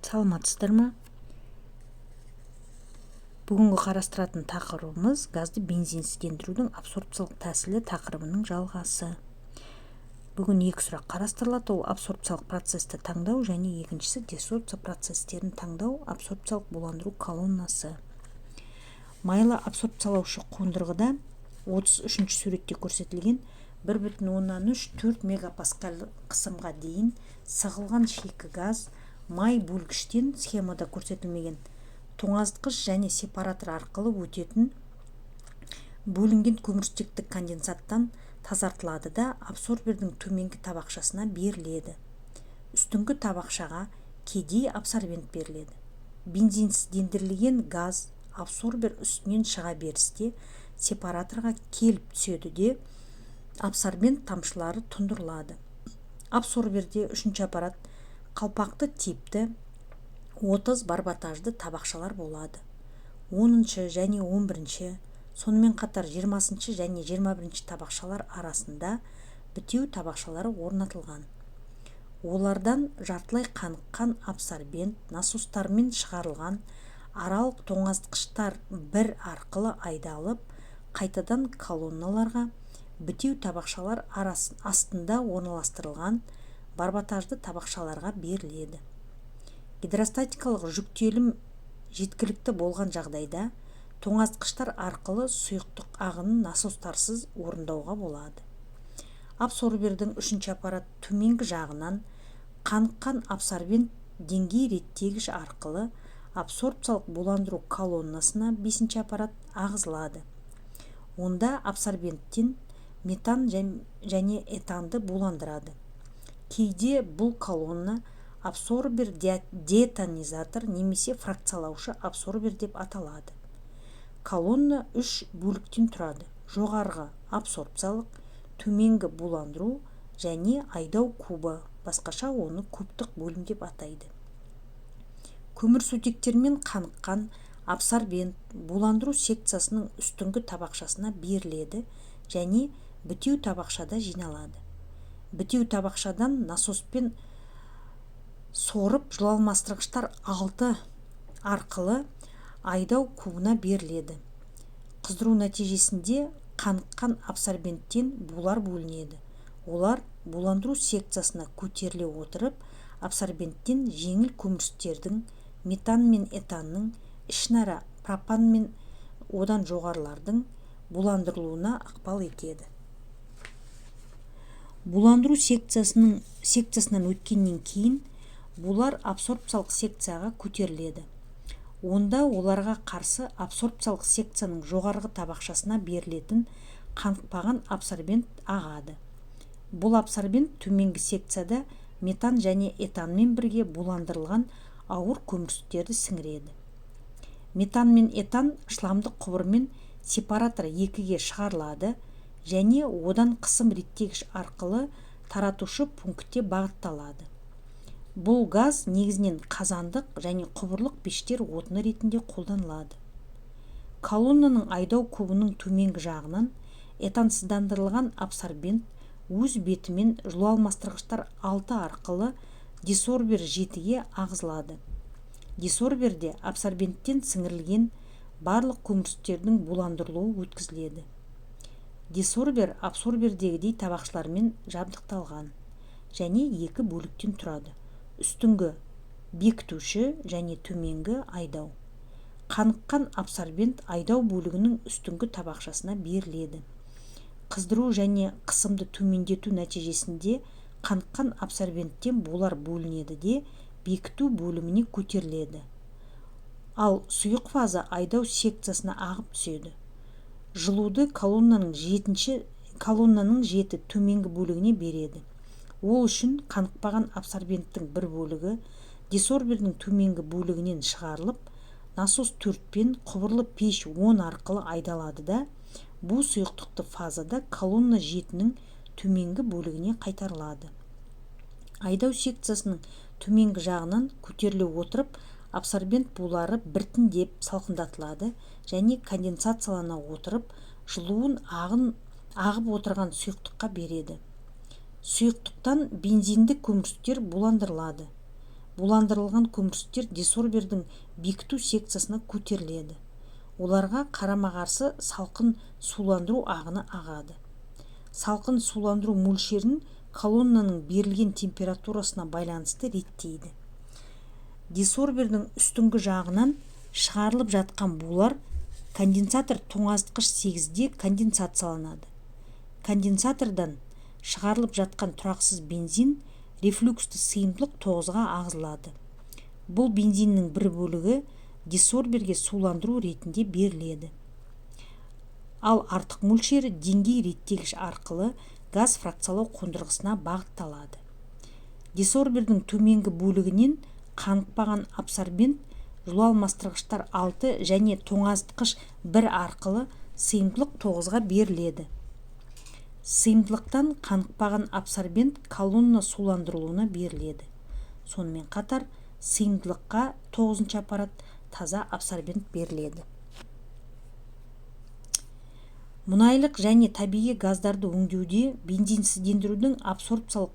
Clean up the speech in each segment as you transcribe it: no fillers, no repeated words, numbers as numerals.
Саламатсыздар ма? Бүгінгі қарастыратын тақырыбымыз газды бензинсіздендірудің абсорбциялық тәсілі тақырыбының жалғасы. Бүгін екі сұрақ қарастырылады: ол абсорбциялық процесті таңдау және екіншісі десорбция процестерін таңдау. Абсорбциялық буландыру колоннасы. Майлы абсорбциялаушы қондырғыда 33 суретте көрсетілген 1,3-4 мегапаскаль қысымға дейін сығылған шикі газ май бөлгіштен, схемада көрсетілмеген, тоңазытқыш және сепаратор арқылы өтетін бөлінген көмірсутекті конденсаттан тазартылады да, абсорбердің төменгі табақшасына беріледі. Үстіңгі табақшаға кедей абсорбент беріледі. Бензинсіздендірілген газ абсорбер үстінен шыға берісте сепараторға келіп түседі де, абсорбент тамшылары тұндырылады. Абсорберде, үшінші аппарат, қалпақты типті 30 барботажды табақшалар болады. 10-шы және 11-ші, сонымен қатар 20-шы және 21-ші табақшалар арасында бітеу табақшалары орнатылған. Олардан жартылай қаныққан абсорбент насостармен шығарылған аралық тоңазытқыштар бір арқылы айдалып, қайтадан колонналарға, бітеу табақшалар астында орналастырылған барботажды табақшаларға беріледі. Гидростатикалық жүктелім жеткілікті болған жағдайда тоңазытқыштар арқылы сұйықтық ағынын насостарсыз орындауға болады. Абсорбердің, үшінші аппарат, төменгі жағынан қаныққан абсорбент деңгей реттегіш арқылы абсорбциялық буландыру колоннасына, бесінші аппарат, ағызылады. Онда абсорбенттен метан және этанды буландырады. Кейде бұл колонна абсорбер деэтанизатор немесе фракциялаушы абсорбер деп аталады. Колонна үш бөліктен тұрады: жоғарғы абсорбциялық, төменгі буландыру және айдау кубы, басқаша оны кубтық бөлім деп атайды. Көмірсутектермен қаныққан абсорбент буландыру секциясының үстіңгі табақшасына беріледі және бітеу табақшада жиналады. Бітеу табақшадан насоспен сорып, жылу алты арқылы айдау кубына беріледі. Қыздыру нәтижесінде қаныққан абсорбенттен булар бөлінеді. Олар буландыру секциясына көтеріле отырып, абсорбенттен жеңіл көмірсутектердің, метан мен этанның, ішінара пропан мен одан жоғарылардың буландырылуына ықпал етеді. Буландыру секциясынан өткеннен кейін булар абсорбциялық секцияға көтеріледі. Онда оларға қарсы абсорбциялық секцияның жоғарғы табақшасына берілетін қанықпаған абсорбент ағады. Бұл абсорбент төменгі секцияда метан және этанмен бірге буландырылған ауыр көмірсутектерді сіңіреді. Метан мен этан шламдық құбырмен сепаратор екіге шығарылады және одан қысым реттегіш арқылы таратушы пунктке бағытталады. Бұл газ негізінен қазандық және құбырлық пештер отыны ретінде қолданылады. Колоннаның айдау кубының төменгі жағынан этансыздандырылған абсорбент өз бетімен жылу алмастырғыштар алты арқылы десорбер жетіге ағызылады. Десорберде абсорбенттен сіңірілген барлық көмірсутектердің буландырылуы өткізіледі. Десорбер абсорбердегідей табақшалармен жабдықталған және екі бөліктен тұрады: үстіңгі бекітуші және төменгі айдау. Қаныққан абсорбент айдау бөлігінің үстіңгі табақшасына беріледі. Қыздыру және қысымды төмендету нәтижесінде қаныққан абсорбенттен булар бөлінеді де, бекіту бөліміне көтеріледі, ал сұйық фаза айдау секциясына ағып түседі. Жылуды колоннаның жеті төменгі бөлігіне береді. Ол үшін қанықпаған абсорбенттің бір бөлігі десорбердің төменгі бөлігінен шығарылып, насос төртпен құбырлы пеш 10 арқылы айдалады да, бу сұйықтықты фазада колонна жетінің төменгі бөлігіне қайтарылады. Айдау секциясының төменгі жағынан көтеріле отырып, абсорбент булары біртіндеп салқындатылады және конденсациялана отырып, жылуын ағып отырған сұйықтыққа береді. Сұйықтықтан бензиндік көмірсутектер буландырылады. Буландырылған көмірсутектер десорбердің бекіту секциясына көтеріледі. Оларға қарама-қарсы салқын суландыру ағыны ағады. Салқын суландыру мөлшерін колоннаның берілген температурасына байланысты реттейді. Десорбердің үстіңгі жағынан шығарылып жатқан булар конденсатор тоңазытқыш 8-де конденсацияланады. Конденсатордан шығарылып жатқан тұрақсыз бензин рефлюксті сыйымдылық 9-ға ағызылады. Бұл бензиннің бір бөлігі десорберге суландыру ретінде беріледі. Ал артық мөлшері деңгей реттегіш арқылы газ фракциялау қондырғысына бағытталады. Десорбердің төменгі бөлігінен қанықпаған абсорбент жылу алмастырғыштар 6 және тоңазытқыш 1 арқылы сыйымдылық 9-ға беріледі. Сыйымдылықтан қанықпаған абсорбент колонна суландырылуына беріледі. Сонымен қатар сыйымдылыққа 9 аппарат таза абсорбент беріледі. Мұнайлық және табиғи газдарды өңдеуде бензинсіздендірудің абсорбциялық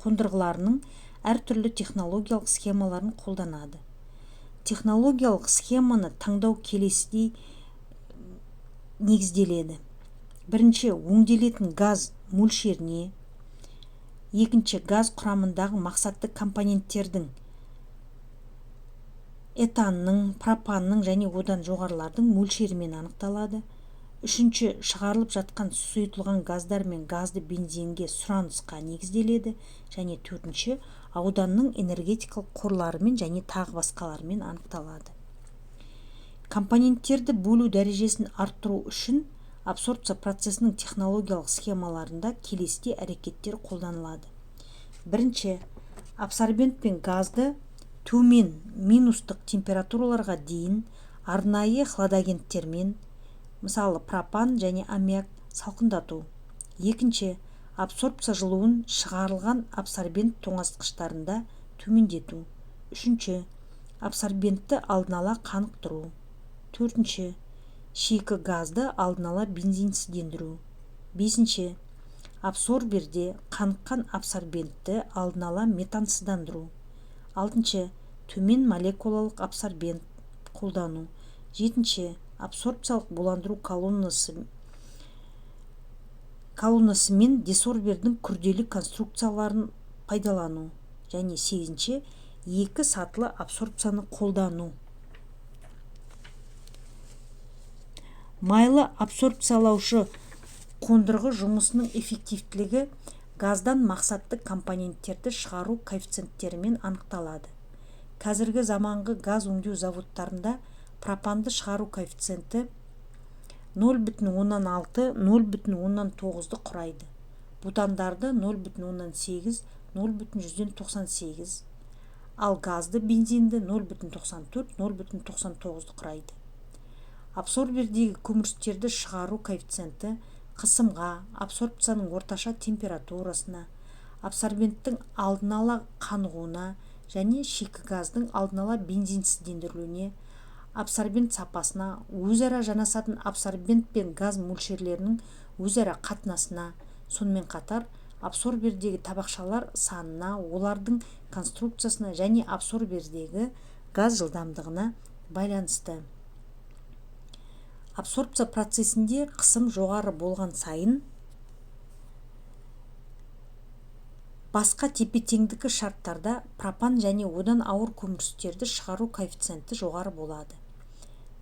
қондырғыларының әртүрлі технологиялық схемаларын қолданады. Технологиялық схеманы таңдау келесідей негізделеді. Бірінші, өңделетін газ мөлшеріне, екінші, газ құрамындағы мақсатты компоненттердің этанның, пропанның және одан жоғарылардың мөлшерімен анықталады. Үшінші, шығарылып жатқан сұйытылған газдар мен газды бензинге сұранысқа негізделеді. Және төртінші, ауданның энергетикалық қорларымен және тағы басқаларымен анықталады. Компоненттерді бөлу дәрежесін арттыру үшін абсорбция процесінің технологиялық схемаларында келесідей әрекеттер қолданылады. Бірінші, абсорбент пен газды төмен минустық температураларға дейін арнайы хладагенттермен, мысалы пропан және аммиак, салқындату. Екінші, абсорбция жылуын шығарылған абсорбент тоңазытқыштарында төмендету. Үшінші, абсорбентті алдын ала қанықтыру. Төртінші, шикі газды алдын ала бензинсіздендіру. Бесінші, абсорберде қаныққан абсорбентті алдын ала метансыздандыру. Алтыншы, төмен молекулалық абсорбент қолдану. Жетінші, абсорбциялық буландыру колоннасы мен десорбердің күрделі конструкцияларын пайдалану. Және сегізінші, екі сатылы абсорбцияны қолдану. Майлы абсорбциялаушы қондырғы жұмысының эффективтілігі газдан мақсатты компоненттерді шығару коэффициенттерімен анықталады. Қазіргі заманғы газ өңдеу заводтарында пропанды шығару коэффициенті 0,6-0,9-ды құрайды. Бутандарды 0,8-0,98, ал газды бензинді 0,94-0,99-ды құрайды. Абсорбердегі көмірсутектерді шығару коэффициенті қысымға, абсорбцияның орташа температурасына, абсорбенттің алдын ала қанығуына және шикі газдың алдын ала бензинсіздендірілуіне, абсорбент сапасына, өзара жанасатын абсорбент пен газ мөлшерлерінің өзара қатынасына, сонымен қатар абсорбердегі табақшалар санына, олардың конструкциясына және абсорбердегі газ жылдамдығына байланысты. Абсорбция процесінде қысым жоғары болған сайын басқа тепе-теңдікі шарттарда пропан және одан ауыр көмірсутектерді шығару коэффициенті жоғары болады.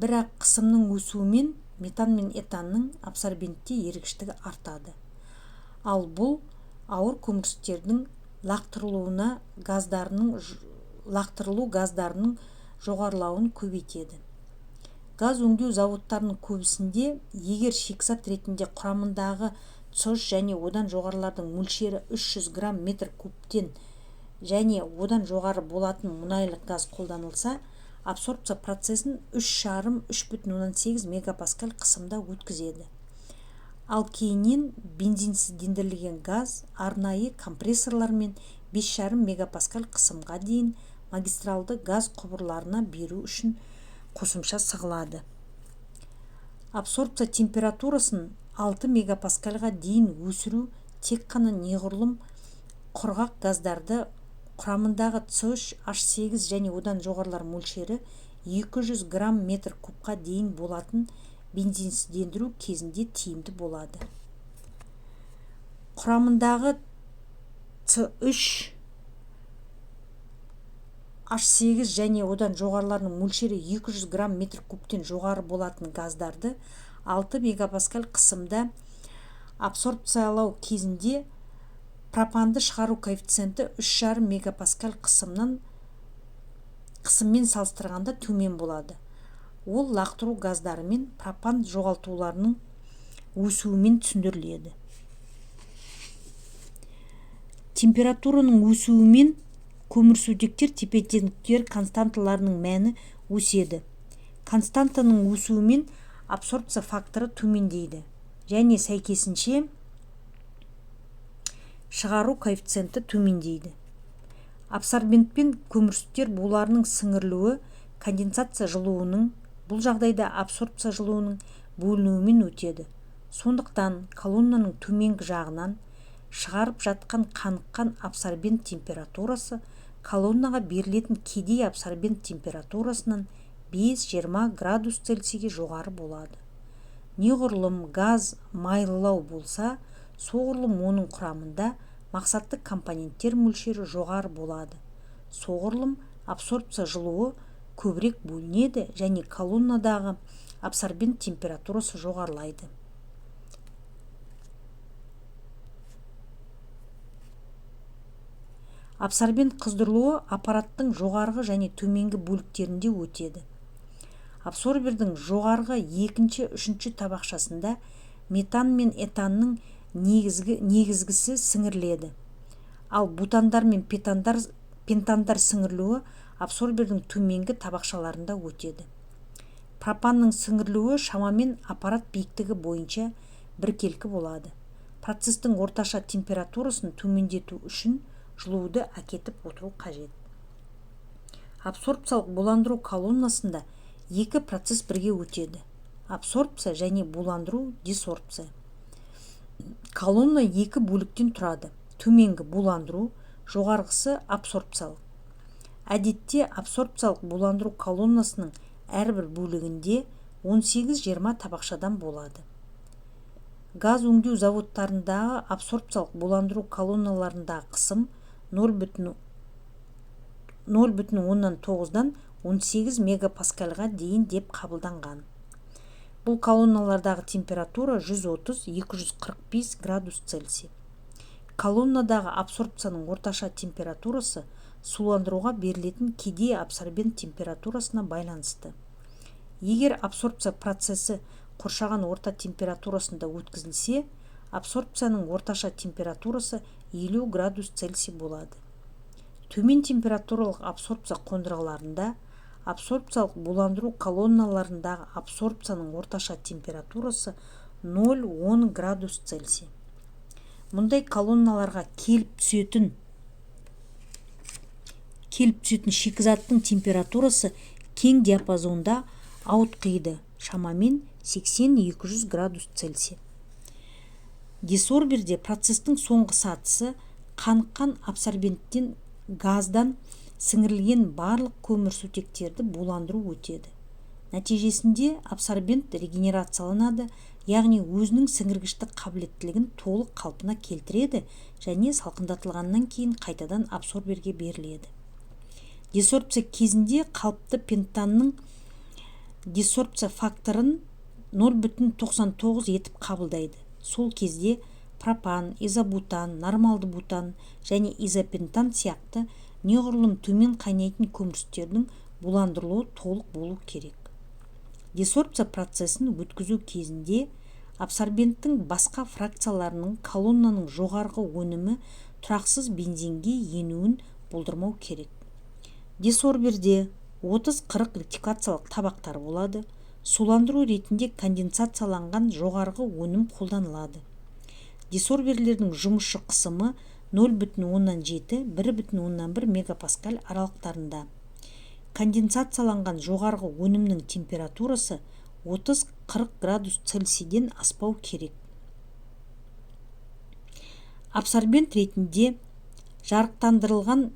Бірақ қысымның өсуімен метан мен этанның абсорбентте ергіштігі артады. Ал бұл ауыр көмірсутектердің лақтырылу газдарының жоғарылауын көбейтеді. Газ өңдеу заводтарының көбісінде егер шикізат ретінде құрамындағы ЦОЖ және одан жоғарылардың мөлшері 300 грамм метр кубтен және одан жоғары болатын мұнайлық газ қолданылса, абсорбция процесін 3,5-3,8 мегапаскаль қысымда өткізеді. Ал кейіннен бензинсіздендірілген газ арнайы компрессорлармен 5,5 мегапаскаль қысымға дейін магистралды газ құбырларына беру үшін қосымша сығылады. Абсорбция температурасын 6 мегапаскальға дейін өсіру тек қана неғұрлым құрғақ газдарды Құрамындағы С3H8 және одан жоғарылар мөлшері 200 грамм метр кубқа дейін болатын бензинсіздендіру кезінде тиімді болады. Құрамындағы С3H8 және одан жоғарыларының мөлшері 200 грамм метр кубтен жоғары болатын газдарды 6 мегапаскаль қысымда абсорбциялау кезінде пропанды шығару коэффициенті 3,5 мегапаскаль қысыммен салыстырғанда төмен болады. Ол лақтыру газдары мен пропан жоғалтуларының өсуімен түсіндіріледі. Температураның өсуімен көмірсутектер тепе-теңдіктер константаларының мәні өседі. Константаның өсуімен абсорбция факторы төмендейді және сәйкесінше шығару коэффициенті төмендейді. Абсорбентпен көмірсутектер буларының сіңірілуі конденсация жылуының, бұл жағдайда абсорбция жылуының бөлінуімен өтеді. Сондықтан колоннаның төменгі жағынан шығарып жатқан қаныққан абсорбент температурасы колоннаға берілетін кедей абсорбент температурасынан 5-20 градус Цельсийге жоғары болады. Неғұрлым газ майлылау болса, соғұрлым оның құрамында мақсатты компоненттер мөлшері жоғары болады. Соғұрлым абсорбция жылуы көбірек бөлінеді және колоннадағы абсорбент температурасы жоғарылайды. Абсорбент қыздырылуы аппараттың жоғарғы және төменгі бөліктерінде өтеді. Абсорбердің жоғарғы екінші, үшінші табақшасында метан мен этанның негізгісі сіңіріледі. Ал бутандар мен пентандар сіңірілуі абсорбердің төменгі табақшаларында өтеді. Пропанның сіңірілуі шамамен аппарат биіктігі бойынша біркелкі болады. Процестің орташа температурасын төмендету үшін жылуды әкетіп отыру қажет. Абсорбциялық буландыру колоннасында екі процесс бірге өтеді. Абсорбция және буландыру, десорбция. Колонна екі бөліктен тұрады. Төменгі буландыру, жоғарғысы абсорбциялық. Әдетте абсорбциялық буландыру колоннасының әрбір бөлігінде 18-20 табақшадан болады. Газ өңдеу заводтарындағы абсорбциялық буландыру колонналарындағы қысым 0,9-дан 18 мегапаскальға дейін деп қабылданған. Бұл колонналардағы температура 130-245 градус Цельсий. Колоннадағы абсорбцияның орташа температурасы суландыруға берілетін кедей абсорбент температурасына байланысты. Егер абсорбция процесі қоршаған орта температурасында өткізілсе, абсорбцияның орташа температурасы 50 градус Цельсий болады. Төмен температуралық абсорбция қондырғыларында абсорбциялық буландыру колонналарындағы абсорбцияның орташа температурасы 0,10 градус Цельсий. Мұндай колонналарға келіп түсетін шикізаттың температурасы кең диапазонда ауытқиды, шамамен 80-200 градус Цельсий. Десорберде процестің соңғы сатысы қаныққан абсорбенттен газдан сіңірілген барлық көмірсутектерді буландыру өтеді. Нәтижесінде абсорбент регенерацияланады, яғни өзінің сіңіргіштік қабілеттілігін толық қалпына келтіреді және салқындатылғаннан кейін қайтадан абсорберге беріледі. Десорбция кезінде қалыпты пентанның десорбция факторын 0,99 етіп қабылдайды. Сол кезде пропан, изобутан, нормалды бутан және изопентан сияқты неғұрлым төмен қайнайтын көмірсутектердің буландырылуы толық болу керек. Десорбция процесін өткізу кезінде абсорбенттің басқа фракцияларының колоннаның жоғарғы өнімі тұрақсыз бензинге енуін болдырмау керек. Десорберде 30-40 ректификациялық табақтар болады. Суландыру ретінде конденсацияланған жоғарғы өнім қолданылады. Десорберлердің жұмысшы қысымы 0,7-1,1 мегапаскаль аралықтарында. Конденсацияланған жоғарғы өнімнің температурасы 30-40 градус Цельсийден аспау керек. Абсорбент ретінде жарықтандырылған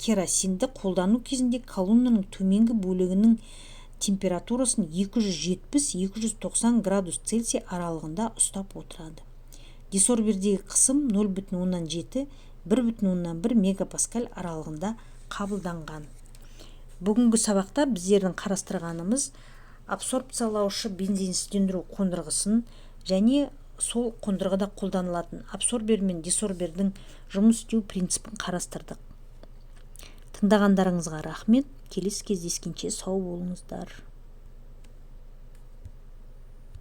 Керосинді қолдану кезінде колоннаның төменгі бөлігінің температурасын 270-290 градус Цельсий аралығында ұстап отырады. Десорбердегі қысым 0,7-1,1 мегапаскаль аралығында қабылданған. Бүгінгі сабақта біздердің қарастырғанымыз абсорбциялаушы бензинсіздендіру қондырғысын және сол қондырғыда қолданылатын абсорбер мен десорбердің жұмыс істеу принципін қарастырдық. Тыңдағандарыңызға рахмет. Келесі кездескенше сау болыңыздар.